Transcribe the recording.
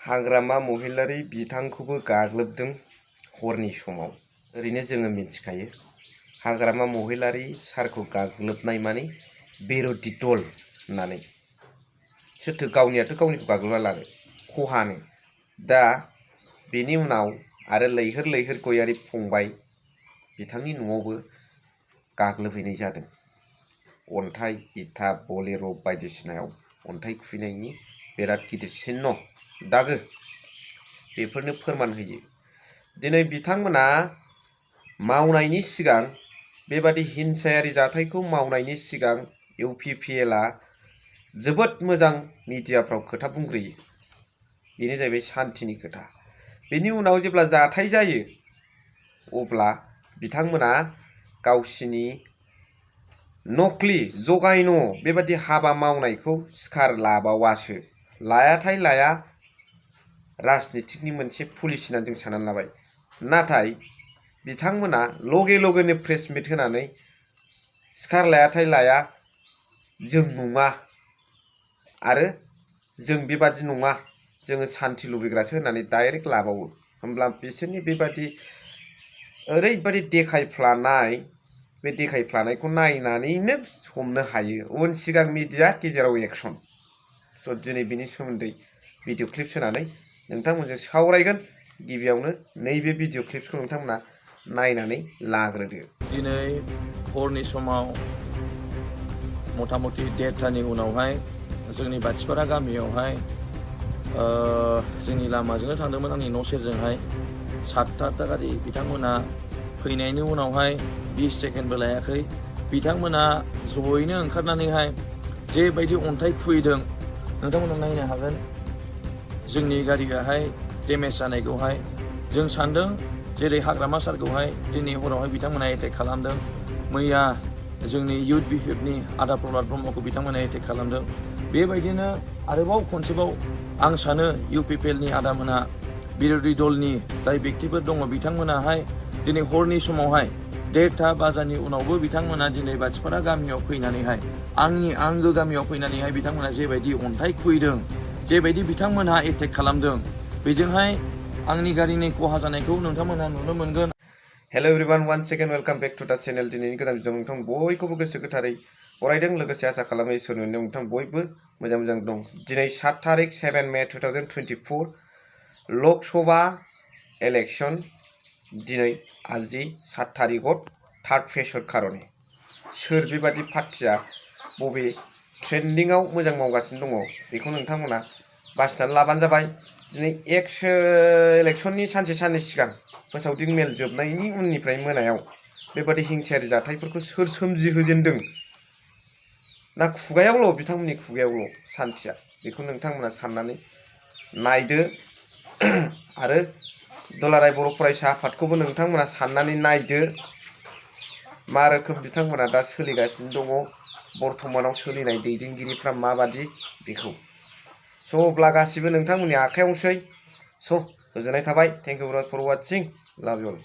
हाग्रामा महिलारी बिथांखौबो गाग्लोबदों हरनि समाव। ओरैनो जोङो मिथिखायो हाग्रामा महिलारी सारखौ गाग्लोबनाय माने बिरोधि दल होननानै। सोरथो गावनियाथ' गावनिखौ गाग्लोबना लानो खहानो। दा बेनि उनाव आरो लैहोर लैहोर गयारि फंबाय बिथांनि न'आवबो गाग्लोबहैनाय जादों। अन्थाइ इथा बलेर' बायदिसिनायाव अन्थाइ खुबैनायनि बिराद गिदिर चिह्न दागो बेफोरनो फोरमान होयो। दिनै बिथांमोना मावनायनि सिगां बेबादि हिंसायारि जाथायखौ मावनायनि सिगां UPPL आ जोबोद मोजां मिडियाफ्राव खोथा बुंग्रोयो। बेनो जाहैबाय सान्थिनि खोथा। बेनि उनाव जेब्ला जाथाय जायो अब्ला बिथांमोना गावसिनि नकलि जगायन' बेबादि हाबा मावनायखौ सिखार लाबावासो। लायाथाय लाया राजनितिकनि मोनसे पलिसि होननानै जों साननानै लाबाय। नाथाय बिथांमोना लगे लगेनो प्रेस मिट होनानै सिखार लायाथाय लाया जों नङा आरो जों बेबादि नङा जोङो सान्थि लुबैग्रासो होननानै डाइरेक्ट लाबावो। होमब्ला बिसोरनि बेबादि ओरैबादि देखायफ्लानाय बे देखायफ्लानायखौ नायनानैनो हमनो हायो उन सिगां मिडिया गेजेराव एक्सन। स' दिनै बिनि सोमोन्दै भिडिअ क्लिप्स होनानै नोंथांमोनजों सावरायगोन। गिबियावनो नैबे भिडिअ क्लिप्सखौ नोंथांमोना नायनानै लाग्रोदो। दिनै हरनि समाव मथा मथि 1:30टानि उनावहाय जोंनि बाथिपारा गामियावहाय जोंनि लामाजोंनो थांदोंमोन आंनि न' सेरजोंहाय 7टा गारि बिथांमोना फैनायनि उनावहाय 20 सेकेन्डबो लायाखै बिथांमोना जयैनो ओंखारनानैहाय जेबायदि अन्थाइ खुबैदों नोंथांमोना नायनो हागोन। जोंनि गारियाहाय डेमेज जानायखौहाय जों सान्दों जेरै हाग्रामा सारखौहाय दिनै हरावहाय बिथांमोना एटेक खालामदों। मैया जोंनि UPPLनि आदा प्रहलाद ब्रह्मखौ बिथांमोना एटेक खालामदों। बेबायदिनो आरोबाव खनसेबाव आं सानो UPPLनि आदामोना बिरोधि दलनि जाय बेक्तिफोर दङ बिथांमोनाहाय दिनै हरनि समावहाय 1:30 बाजारनि उनावबो बिथांमोना दिनै बाथिपारा गामियाव फैनानैहाय आंनि आंगो गामियाव फैनानैहाय बिथांमोना जेबायदि अन्थाइ खुबैदों जेबायदि बिथांमोनहा एटेक खालामदों बेजोंहाय आंनि गारिनि खहा जानायखौ नोंथांमोनहा नुनो मोनगोन। Hello everyone, once again welcome back to the channel. दिनैनि गोदान भिडिअ नोंथां बयखौबो गोसो गोथारै बरायदों। लोगोसे आसा खालामो इसोरनि अननायाव नोंथां बयबो मोजां दं। दिनै 7 तारिख 7 मे 2024 लकसभा इलेक्शन। दिनै आजि 7 तारिखत थार्ड फेजर कारणे सोर बेबादि पार्टिया बबे ट्रेन्डिंआव मोजां मावगासिनो दङ बेखौ नोंथांमोना बासिनानै लाबानो जाबाय। दिनै इलेक्शननि सानसे सिगां फोसावदिं मेल जोबनायनि उननिफ्राय मोनायाव बेबादि हिंसायारि जाथायफोरखौ सोर सोमजिहोजेनदों ना खुगायावल' बिथांमोननि खुगायावल' सान्थिया बेखौ नोंथांमोना साननानै नायदो। आरो दुलाराय बर' फरायसा आफादखौबो नोंथांमोना साननानै नायदो मा रोखोम बिथांमोना दा सोलिगासिनो दङ बर्थमानाव सोलिनाय दैदेनगिरिफ्रा माबादि बेखौ। स' अब्ला गासिबो नोंथांमोननि आखायावसै। स' गोजोननाय थाबाय। Thank you for watching. Love you all.